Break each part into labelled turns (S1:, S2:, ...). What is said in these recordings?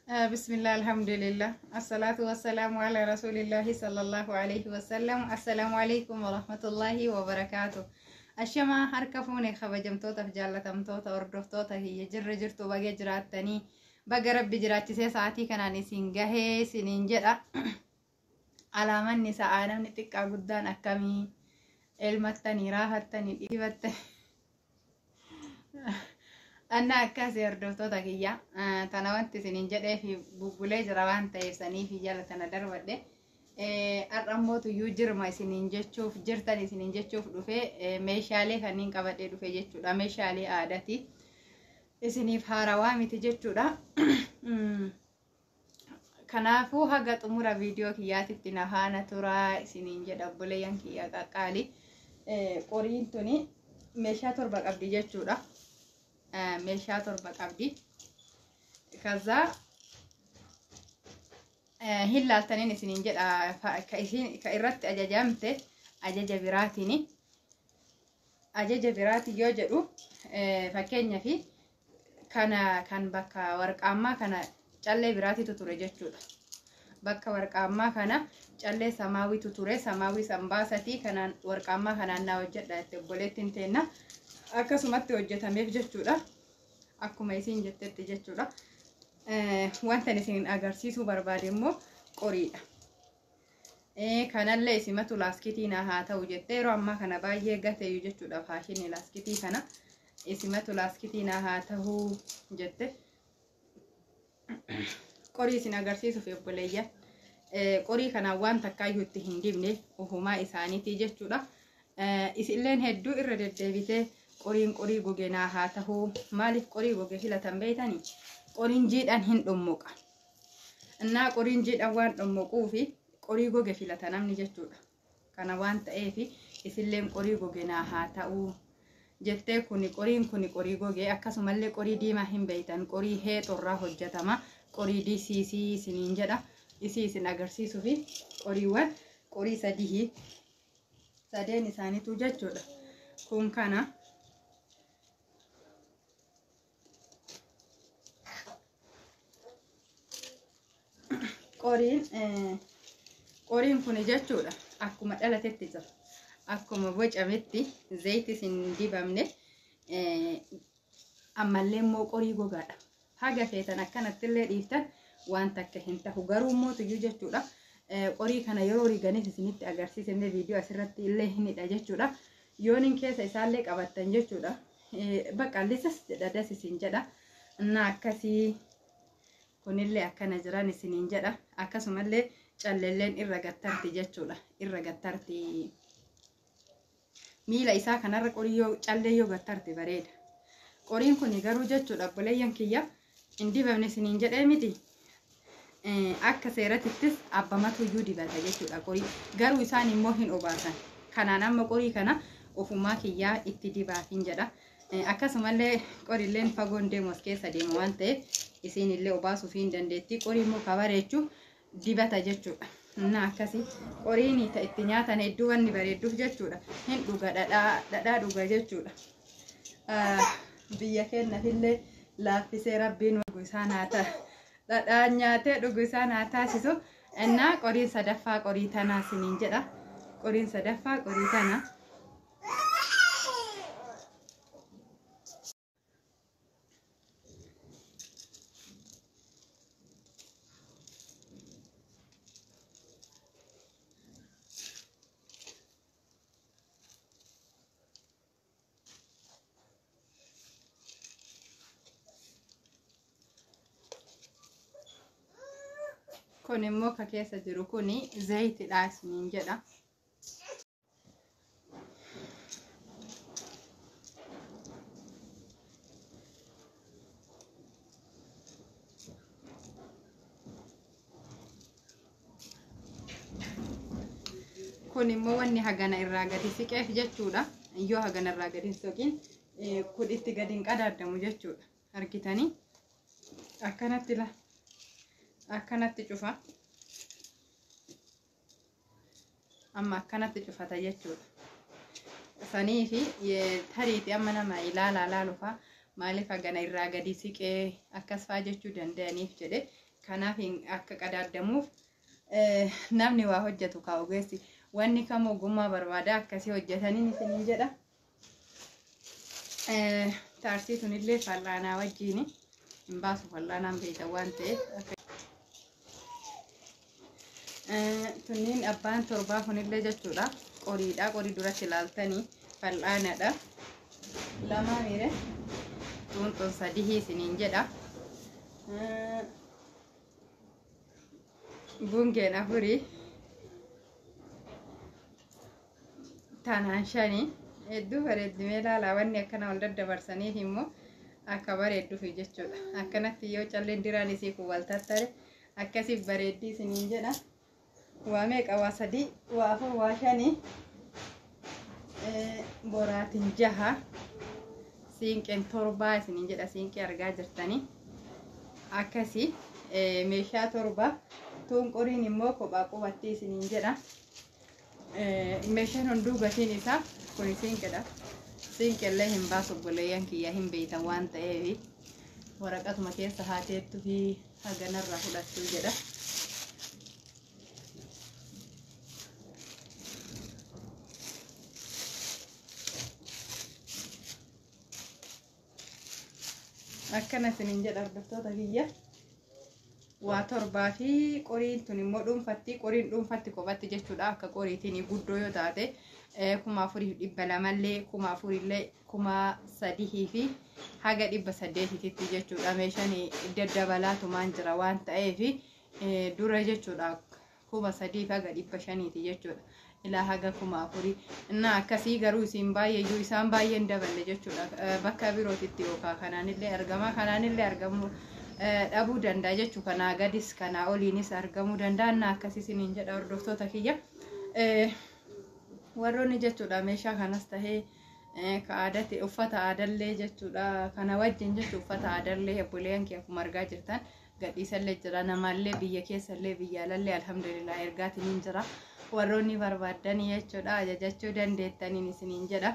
S1: Bismillah, alhamdulillah. Assalatu wassalamu ala rasulillahi sallallahu alayhi wasallam. Assalamu alaikum warahmatullahi wabarakatuh. Ashamaa harka fuune kabajamtootaaf jaallatamtoota hordoftoota hiyya jirra jirtu baga jiraattanii baga rabbi jiraachisee sa'aatii kanaan isin gahee isiniin jedha. Alaamanni sa'aa namni xiqqaa guddaan akkamii elmattanii raafattanii dhiibattanii. Anna akkasii hordoftoota kiyya tana wanti isiniin jedhee fi bubbulee jira waan ta'eef saniif jala tana darbadhe. Har'a immoo tuyyuu jirma isiniin jechuuf jirtan isiniin jechuuf dhufe meeshaalee kanneen qabadhee dhufe jechuudha. Meeshaalee aadaati. Isiniif haarawaa miti jechuudha. Kanaafuu haga xumura viidiyoo kiyyaatitti na faana turaa isiniin jedha obboleeyyan kiyya qaqqaali. Qoriin tuni meeshaa 7 qabdi jechuudha. Meeshaa 7 qabdi. Kazaa hin laaltaniin isiniin jedha ka isin ka irratti ajajamte ajaja biraatiini. Ajaja biraatiin yoo jedhu fakkeenyaaf kana kan bakka warqaammaa kana callee biraatitu ture jechuudha. Bakka warqaammaa kana callee samaawiitu ture. Samaawii san baasatii kanaan warqaammaa kanaan naa hojjedha itti obboleettiin teenna. Akkasumatti hojjetameef jechuudha. Akkuma isiin jettetti jechuudha. Wanta isin agarsiisuu barbaade immoo qoriidha. Kanallee isimatu laaskitii naa haa ta'u jettee yeroo ammaa kana baay'ee gateeyyu jechuudha faashinii laaskitii kana. Isimatu laaskitii naa haa ta'u jette. Qorii isin agarsiisuuf obboleeyyan. Qorii kanaan waan takkaayyuu itti hin dibne ofumaa isaaniitii jechuudha. Isilleen hedduu irra deddeebitee qoriin qorii goge naa haa ta'u. Maaliif qorii goge filatan beeytanii? Qoriin jiidhaan hin dhummuqa. Innaa qoriin jiidhaan waan dhummuquufi qorii goge filata namni jechuudha. Kana waan ta'eef isilleen qorii goge naa haa ta'u jettee kuni qoriin kuni qorii goge akkasumallee qorii diimaa hin beeytan qorii heexorraa hojjetama. Qorii DCC isiniin jedha. Isii isin agarsiisuufi qoriiwwan qorii sadii sadeen isaaniitu jechuudha. Kun kana. Qoriin qoriin kun jechuudha akkuma dhalatetti jira. Akkuma bocametti zayitis hin dibamne ammallee immoo qorii gogaadha. Haga feetan akkanatti illee dhiiftan waan takka hin tahu garuu immoo tuyyuu jechuudha. Qorii kana yeroo riganis isinitti agarsiisne viidiyoo asirratti illee hin hidha jechuudha. Yooniin keessa isaallee qabattan jechuudha. Bakka lisas jedha das isin jedha. Innaa akkasii kunillee akkana jiran isiniin jedha. Akkasumallee calleelleen irra gattarti jechuudha. Irra gattarti. Miila isaa kanarra qorii yoo callee yoo gattarte bareeda. Qoriin kun garuu jechuudha obboleeyyan kiyya hin dibamne isiniin jedhee miti. Akka seeratittis abbamatu iyyuu dibata jechuudha qorii. Garuu isaan immoo hin obaasan. Kanaan amma qorii kana ofumaa kiyyaa itti dibaafin jedha. Akkasumallee qorilleen fagoon deemu as keessa deema waan ta'eef isiin illee obaasuuf hin dandeetti. Qorii immoo kabareechu dibata jechuudha. Innaa akkasii qoriin itti nyaatan hedduu wanni bareedduuf jechuudha. Hin dhuga dhadhaa dhuga jechuudha. Biyya keenyafillee laaffisee rabbiin dhugu isaan haa ta'a. Dhadhaa nyaatee dhugu isaan haa taasisu. Innaa qoriin sadaffaa qorii tanaa isiniin jedha. Qoriin sadaffaa qorii tana. Kun immoo ka keessa jiru kuni zayitidha isiniin jedha. Kun immoo wanni hagana irraa gadi siqeef jechuudha. Yoo hagana irraa gadi hin soqin kun itti gadi hin qadaadamu jechuudha. Argitanii akkanatti la akkanatti cufa. Amma akkanatti cufata jechuudha. Sanii fi tariitii amma nama ilaalaa laalufaa maaliif hagana irraa gadi siqee akkas faa jechuu danda'aniif jedhe Kanaaf akka qadaadamuuf namni waa hojjetu kaa ogeessi wanni kam ogummaa barbaada akkasii hojjetaniin isiniin jedha. Taarsii tunillee fal'aanaa wajjin hin baasu, fal'aanaan beektan waan ta'eef. Tunniin abbaan torbaa kunillee jechuudha qoriidha. Qorii duratti ilaaltanii fal'aanadha. Lama miire xuunxuun sadii isiniin jedha. Bungeen afurii, tanaan shanii, hedduu bareeddimee ilaalaa. Wanni akkana wal daddabarsaniif immoo akka bareedduufi jechuudha. Akkanatti yoo calleen diraan isii kun wal tattare akkasiif bareeddii isiniin jedha. Waa meeqa? Waa sadii, waa afur, waa shanii, boraatiin jaha, siinqeen torbaa isiniin jedha. Siinqee argaa jirtanii akkasii meeshaa torba. Tuun qoriin immoo kophaa qubatti isiniin jedha. Meeshaan hunduu gatiin isaa kun siinqedha. Siinqellee hin baasu, obboleeyyan kiyya, hin beeytan waan ta'eef waraqatuma keessa haateettu fi haganarraa fudhachuu jedha. Akkana isiniin jedha hordoftoota kiyya. Waa torbaa fi qoriin tun immoo dhuunfatti, qoriin dhuunfatti kophatti jechuudha. Akka qoriitiin guddoo yoo taate 4200llee, 4000llee, 3000 fi haga 800tti jechuudha. Meeshaan daddabalaatumaan jira waan ta'eef dura jechuudha 3000 fi haga 500ti jechuudha. Ilaa haga 4000 innaa akkasii garuu isin baay'eeyyuu isaan baay'een daballe jechuudha. Bakka birootitti yookaan kanaanillee argama, kanaanillee argamuu dhabuu danda'a jechuu, kanaa gadis kanaa oliinis argamuu danda'a. Innaa akkasii isiniin jedha hordoftoota kiyya. Warroonni jechuudha meeshaa kanas tahee ka aadatti uffata aadallee jechuudha kana wajjin jechuun uffata aadallee obboleeyyan kee akkuma argaa jirtan gadhiisallee jira, namaallee biyya keessallee biyya alallee alhamdulillah ergaatiin jira. Warroonni barbaaddanii jechuudha ajajachuu dandeettaniin isiniin jedha.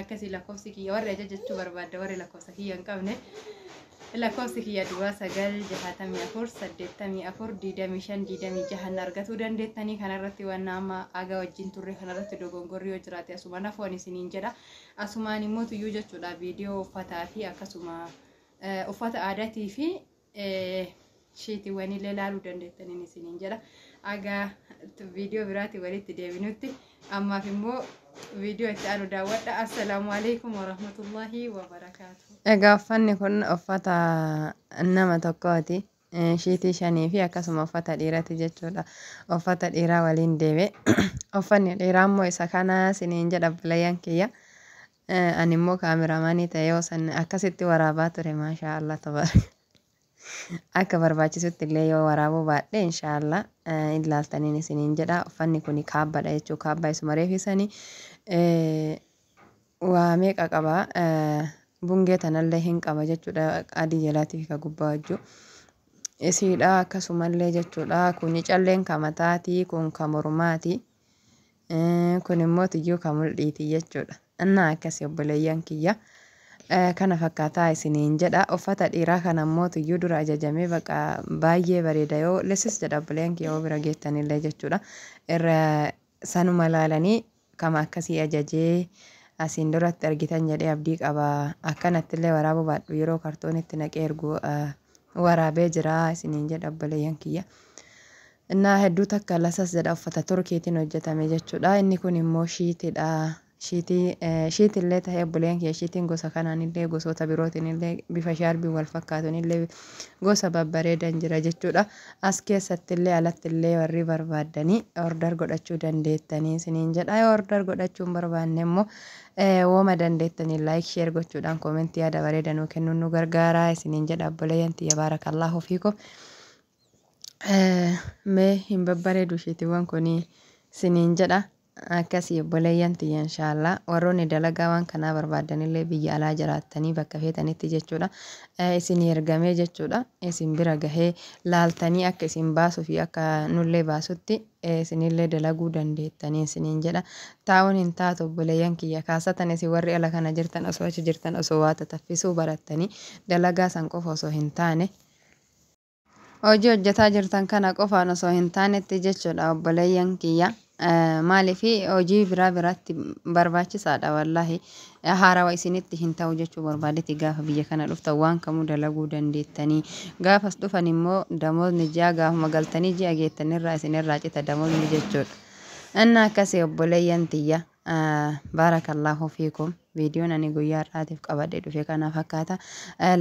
S1: Akkasii lakkoofsi kiyya, warri ajajachuu barbaadda, warri lakkoofsa kiyya hin qabne, lakkoofsi kiyya 09 64 84 25 26 argatuu dandeettanii. Kanarratti waan amma aga wajjin turre kanarratti dogongorri yoo jiraate asuma nafoon isiniin jedha. Asumaan immoo tuyyuu jechuudha viidiyoo uffataa fi akkasuma uffata aadaatii fi shiitiiwwan illee ilaaluu dandeettaniin isiniin jedha. Aga viidiyoo biraatti walitti deebinutti ammaaf immoo viidiyoo itti aanu daawwadha. Assalaamu alaikum warahmatullahi wabarakaatu.
S2: Egaa uffanni kun uffata nama tokkooti. Shiitii shanii fi akkasuma uffata dhiiraati jechuudha. Uffata dhiiraa waliin deeme. Uffanni dhiiraa immoo isa kana isiniin jedha obboleeyyan kiyya. Ani immoo kaameraamaanii ta'ee yoo san akkasitti waraabaa ture, maashaa Allah tabaaraka. Akka barbaachisutti illee yoo waraabuu baadhe inshaallah ilaaltaniin isiniin jedha. Uffanni kun kaabbadha jechuudha. Kaabbaa isuma reeffisanii waa meeqa qaba? Bungee tanallee hin qaba jechuudha. Adii jalaatii fi ka gubbaa wajjuu. Isiidha akkasumallee jechuudha. Kuni calleen ka mataati, kun ka mormaati. Kun immoo tiyyuu ka mul'iiti jechuudha. Innaa akkasii obboleeyyan kiyya. Kana fakkaataa isiniin jedha. Uffata dhiiraa kana immoo tiyyuu dura ajajamee baqa baay'ee bareeda yoo lesis jedha obboleeyyan kiyya, yoo bira geettanillee jechuudha. Irra sanuma laalanii kama akkasii ajajee asiin duratti argitan jedhee abdii qaba. Akkanattillee waraabuu baadhu yeroo kartoonitti naqee ergu waraabee jira isiniin jedha obboleeyyan kiyya. Innaa hedduu takka lasas jedha, uffata Turkiitiin hojjetame jechuudha. Inni kun immoo shiitiidha. Shiitii shiitillee ta'ee obboleeyyan kiyya, shiitiin gosa kanaan illee gosoota birootiin illee bifa shaarbii wal fakkaatuun illee gosa babbareedan jira jechuudha. As keessatti illee alatti illee warri barbaaddanii order godhachuu dandeettanii isiniin jedha. Yoo order godhachuu hin barbaanne immoo wooma dandeettanii like, share gochuudhaan koomentii yaada bareeda nuu kennuun nu gargaara isiniin jedha obboleeyyan tiyya, baarakallaahu fiikum. Mee hin babbareedu shiitiiwwan kunii isiniin jedha. Akkasii obboleeyyan tiyya, inshaallah warroonni dalagaa waan kanaa barbaadanillee biyya alaa jiraattanii bakka feetanitti jechuudha. Isinii ergamee jechuudha. Isin bira gahee laaltanii akka isin baasuu fi akka nullee baasutti isinillee dalaguu dandeettanii isiniin jedha. Taa'uun hin taatu obboleeyyan kiyya, kaasatan isin warri ala kana jirtan osoo achi jirtan osoo waa tataffisuu barattanii dalagaa san qofa osoo hin taane. Hojii hojjetaa jirtan kana qofaan osoo hin taanetti jechuudha obboleeyyan kiyya. Maaliif hojii biraa biraatti barbaachisaadha wallaahi. Haarawa isinitti hin ta'u jechuu barbaadetti gaafa biyya kana dhuftan waan kamuu dalaguu dandeettanii. Gaafas dhufan immoo damoonni ji'a gaafuma galtanii ji'a geettanirraa isinirraa cita damoonni jechuudha. Inni akkasii obboleeyyan tiyya. Baarakallaahu fiikum. Viidiyoon ani guyyaa har'aatiif qabadhee dhufe kana fakkaata.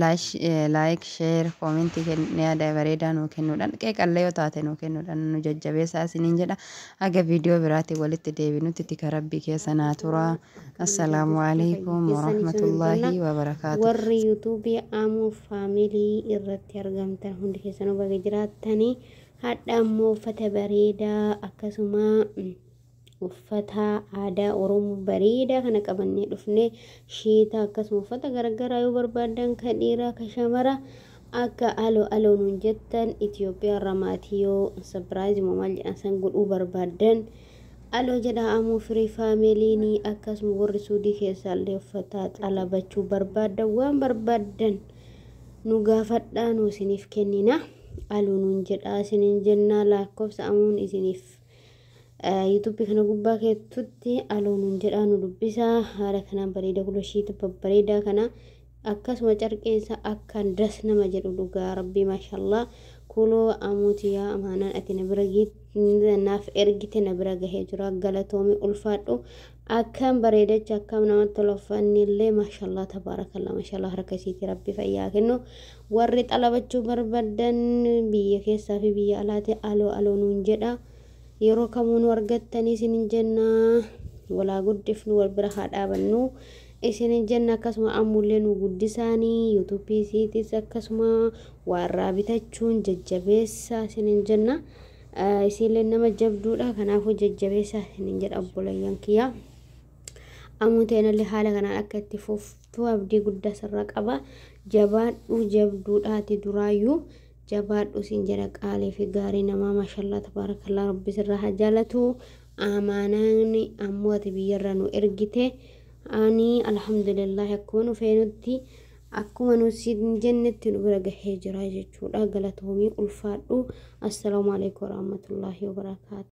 S2: Like, share, comment yaada bareedaa nuu kennuudhaan qeeqallee yoo taate nuu kennuudhaan nu jajjabeessaa isiniin jedha. Haga viidiyoo biraatti walitti deebinutti tika rabbii keessa naa tura. Assalaamu alaikum warahmatullaahi wabarakaatu.
S3: Warri yuutuubii Amuu Faamilii irratti argamtan hundi keessanuu baga jiraattanii hadha ammoo uffata bareedaa akkasuma uffata aadaa Oromoo bareedaa kana qabannee dhufne sheeta akkasuma uffata garaagaraa yoo barbaadan kan dhiiraa kan shamaraa akka aloo aloo nuun jettan Itoophiyaa irraa maatii yoo surprise moo maal jedhan san godhuu barbaadan aloo jedha Amuu firii faamiliinii akkasuma warri suudii keessaallee uffata xalabachuu barbaadan waan barbaadan nu gaafadhaa nu isiniif kennina aloo nuun jedha isiniin jennaa lakkoofsa amuun isiniif yuutuubii kana gubbaa keettutti aloo nuun jedhaa nu dubbisaa haala kanaan bareeda kuloshiita babbareedaa kana akkasuma carqeensa akkaan das nama jedhu dhugaa rabbii maashallaa kuloo amuutiyaa amaanaan ati na bira naaf ergite na bira gahee jira galatoomi ulfaadhu akkam bareedacha akkam namatti tola uffanni illee maashallaa tabaarakallaa maashallaa harka isiitii rabbi fayyaa kennu warri xalabachuu barbaadan biyya keessaa fi biyya alaati aloo aloo nuun jedha yeroo kamuu nu argattanii isinin jenna walaa guddifnu wal bira haa dhaabannu isinin jenna akkasuma ammullee nu guddisaanii yuutuubii isiitis akkasuma waarraa bitachuun jajjabeessa isinin jenna isiillee nama jabduudha kanaafuu jajjabeessa isinin jedha obboleeyyan kiyya. Ammoo ta'inallee haala kanaan akka itti fuftuu abdii guddaa sirra qaba jabaadhu jabduudhaati duraayyuu jabaadhu siin jedha qaalii fi gaarii namaa maashallaa tabaarakallaa rabbi sirraa haa jaalatu amaanaan ammoo ati biyyarraa nu ergite ani alhamdulillah akkuma nu feenutti akkuma nu siin jennetti nu bira gahee jira jechuudha galatoomii ulfaadhu assalaamu alaikum warahmatullaahi wabarakaatu.